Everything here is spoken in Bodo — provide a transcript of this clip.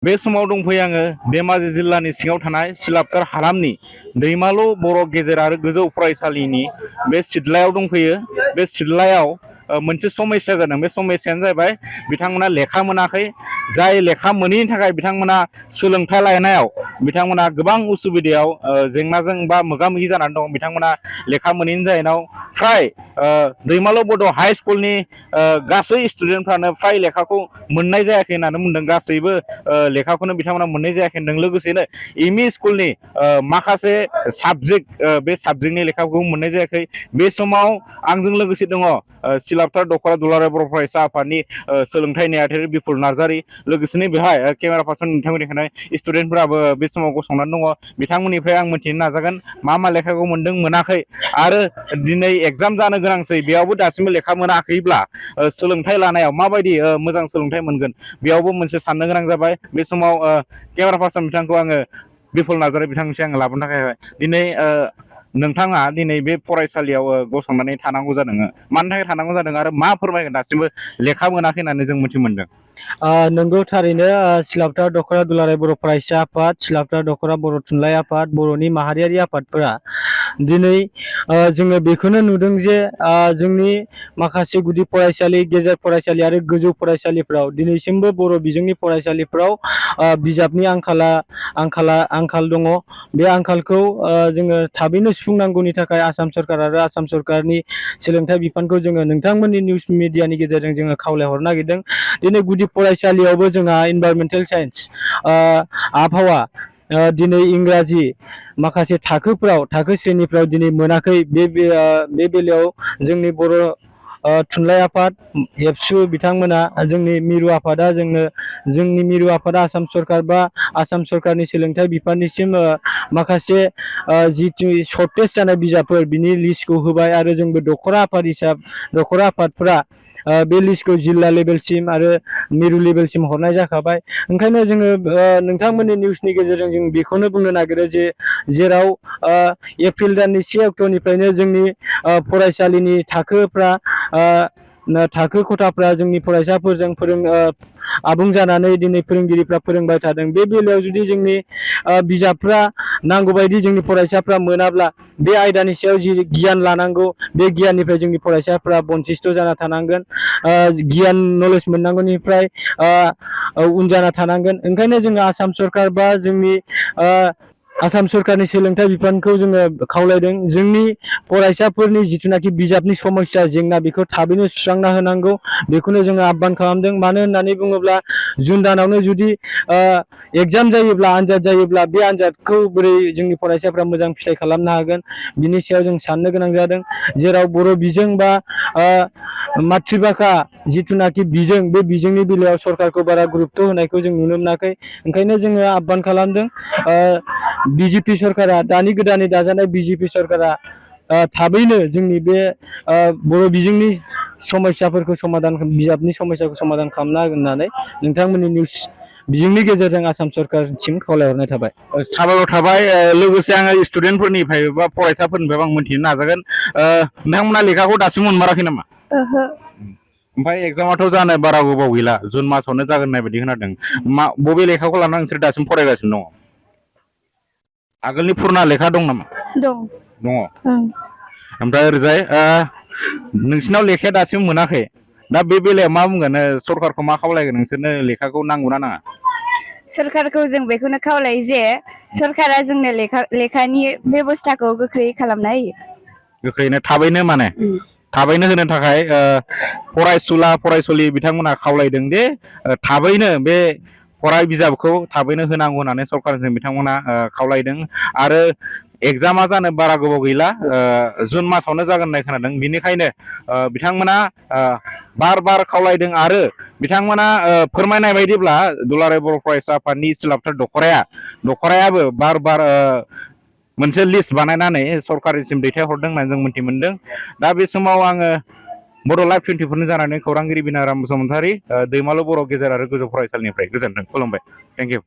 बे समाव दंफैयो आङो धेमाजि जिल्लानि सिङाव थानाय सिलापथार हालामनि दैमालु बर' गेजेर आरो गोजौ फरायसालिनि बे सिदलायाव दंफैयो। बे सिदलायाव मोनसे समस्या जादों। बे समस्यायानो जाहैबाय बिथांमोना लेखा मोनाखै। जाय लेखा मोनैनि थाखाय बिथांमोना सोलोंथाइ लानायाव बिथांमोना गोबां उसुबिदायाव जेंनाजों बा मोगा मोगि जानानै दं। बिथांमोना लेखा मोनैनि जाहोनाव फ्राय दैमालु बड' हाइ स्कुलनि गासै स्टुडेन्टफ्रानो फ्राय लेखाखौ मोननाय जायाखै होननानै बुंदों। गासैबो लेखाखौनो बिथांमोना मोननाय जायाखै होनदों। लोगोसेनो एम इ स्कुलनि माखासे साबजेक्ट बे साबजेक्टनि लेखाखौ मोननाय जायाखै। बे समाव आंजों लोगोसे दङ सिलापथार दख'रा दुलाराय बर' फरायसा आफादनि सोलोंथाइ नेहाथारि बिपुल नार्जारि। लोगोसेनो बेवहाय केमेरा पार्सन नोंथांमोननि थानाय स्टुडेन्टफोराबो बे समाव गसंनानै दङ। बिथांमोननिफ्राय आं मिथिनो नाजागोन मा मा लेखाखौ मोनदों मोनाखै आरो दिनै एग्जाम जानो गोनांसै बेयावबो दासिमबो लेखा मोनाखैब्ला सोलोंथाइ लानायाव माबायदि मोजां सोलोंथाइ मोनगोन बेयावबो मोनसे साननो गोनां जाबाय। बे समाव केमेरा पार्सन बिथांखौ आङो बिपुल नार्जारि बिथांनिसिम आङो लाबोनो थाखाय दिनै नोंथाङा दिनै बे फरायसालियाव गसंनानै थानांगौ जादों। मानि थाखाय थानांगौ जादों आरो मा फोरमायगोन? दासिमबो लेखा मोनाखै होननानै जों मिथि मोनदों। नंगौ थारैनो सिलापथार दख'रा दुलाराय बर' फरायसा आफाद, सिलापथार दख'रा बर' थुनलाइ आफाद, बर'नि माहारियारि आफादफोरा दिनै जोङो बेखौनो नुदों जे जोंनि माखासे गुदि फरायसालि, गेजेर फरायसालि आरो गोजौ फरायसालिफ्राव दिनैसिमबो बर' बिजोंनि फरायसालिफ्राव बिजाबनि आंखाल दङ। बे आंखालखौ जोङो थाबैनो सुफुंनांगौनि थाखाय आसाम सरकार आरो आसाम सरकारनि सोलोंथाइ बिफानखौ जोङो नोंथांमोननि निउस मिडियानि गेजेरजों जोङो खावलायहरनो नागिरदों। दिनै गुदि फरायसालियावबो जोंहा इनभाइरमेन्टेल साइन्स आबहावा दिनै इंराजि माखासे थाखोफ्राव थाखो श्रेनिफ्राव दिनै मोनाखै। बे बेलायाव जोंनि बर' थुनलाइ आफाद एबसु बिथांमोना जोंनि मिरु आफादा जोंनि मिरु आफादा आसाम सरकार बा आसाम सरकारनि सोलोंथाइ बिफाननिसिम माखासे जिथु सर्टेज जानाय बिजाबफोर बिनि लिस्टखौ होबाय आरो जोंबो दख'रा आफादफ्रा बे लिस्टखौ जिल्ला लेभेलसिम आरो मिरु लेभेलसिम हरनाय जाखाबाय। ओंखायनो जोङो नोंथांमोननि निउसनि गेजेरजों जों बेखौनो बुंनो नागिरो जे जेराव एप्रिल दाननि 1 अक्ट'निफ्रायनो जोंनि फरायसालिनि थाखो खथाफ्रा जोंनि फरायसाफोरजों आबुं जानानै दिनै फोरोंगिरिफ्रा फोरोंबाय थादों। बे बेलायाव जुदि जोंनि बिजाबफ्रा नांगौबायदि जोंनि फरायसाफ्रा मोनाब्ला बे आयदानि सायाव जि गियान लानांगौ बे गियाननिफ्राय जोंनि फरायसाफ्रा बन्सिस्थ' जाना थानांगोन। गियान नलेज मोननांगौनिफ्राय उन जाना थानांगोन। ओंखायनो जोङो आसाम सरकार बा जोंनि आसाम सरकारनि सोलोंथाइ बिफानखौ जोङो खावलायदों जोंनि फरायसाफोरनि जिथुनाखि बिजाबनि समस्या जेंना बेखौ थाबैनो सुस्रांना होनांगौ। बेखौनो जोङो आह्वान खालामदों। मानो होननानै बुङोब्ला जुन दानावनो जुदि एग्जाम जायोब्ला, आनजाद जायोब्ला बे आनजादखौ बोरै जोंनि फरायसाफ्रा मोजां फिथाइ खालामनो हागोन बिनि सायाव जों साननो गोनां जादों। जेराव बर' बिजों बा मातृभाषा जिथुनाखि बिजों बे बिजोंनि बेलायाव सरकारखौ बारा गुरुत्थ' होनायखौ जों नुनो मोनाखै। ओंखायनो जोङो आह्वान खालामदों बिजेपि सरकारा, दानि गोदानै दाजानाय बिजेपि सरकारा थाबैनो जोंनि बे बर' बिजोंनि समस्याफोरखौ बिजाबनि समस्याखौ समाधान खालामना होगोन होननानै नोंथांमोननि निउस बिजोंनि गेजेरजों आसाम सरकारसिम खावलायहरनाय थाबाय। साबायखर थाबाय। लोगोसे आङो स्टुडेन्टफोरनिफ्राय बा फरायसाफोरनिफ्राय आं मिथिनो नाजागोन नोंथांमोना लेखाखौ दासिम मोनमाराखै नामा? ओहो। ओमफ्राय एग्जामाथ' जानो बारा गोबाव गैला, जुन मासावनो जागोन होननाय बायदि खोनादों। बबे लेखाखौ लानानै नोंसोर दासिम फरायगासिनो दङ? आगोलनि फुराना लेखा दं नामा? दं। दङ। ओमफ्राय ओरैजाय नोंसिनाव लेखाया दासिम मोनाखै। दा बे बेलायाव मा बुंगोन? सरकारखौ मा खावलायगोन? नोंसोरनो लेखाखौ नांगौना नाङा? सरकारखौ जों बेखौनो खावलायो जे सरकारा जोंनो लेखानि बेब'स्थाखौ गोख्रै खालामना होयो। गोख्रैनो थाबैनो माने थाबैनो होनो थाखाय फरायसुला फरायसुलि बिथांमोना खावलायदों जे थाबैनो बे फराय बिजाबखौ थाबैनो होनांगौ होननानै सरकारजों बिथांमोना खावलायदों। आरो एग्जामा जानो बारा गोबाव गैला, जुन मासावनो जागोन होननाय खोनादों। बिनिखायनो बिथांमोना बार बार खावलायदों आरो बिथांमोना फोरमायनाय बायदिब्ला दुलाराय बर' फरायसा आफादनि सिलापथार दख'रायाबो बार बार मोनसे लिस्ट बानायनानै सरकारनिसिम दैथायहरदों होननानै जों मिथि मोनदों। दा बे समाव आङो बर' लाइभ 24 जानानै खौरांगिरि बिनाराम बसुमतारी, दैमालु बर' गेजेर आरो गोजौ फरायसालिनिफ्राय गोजोन्थों, खुलुमबाय। Thank you.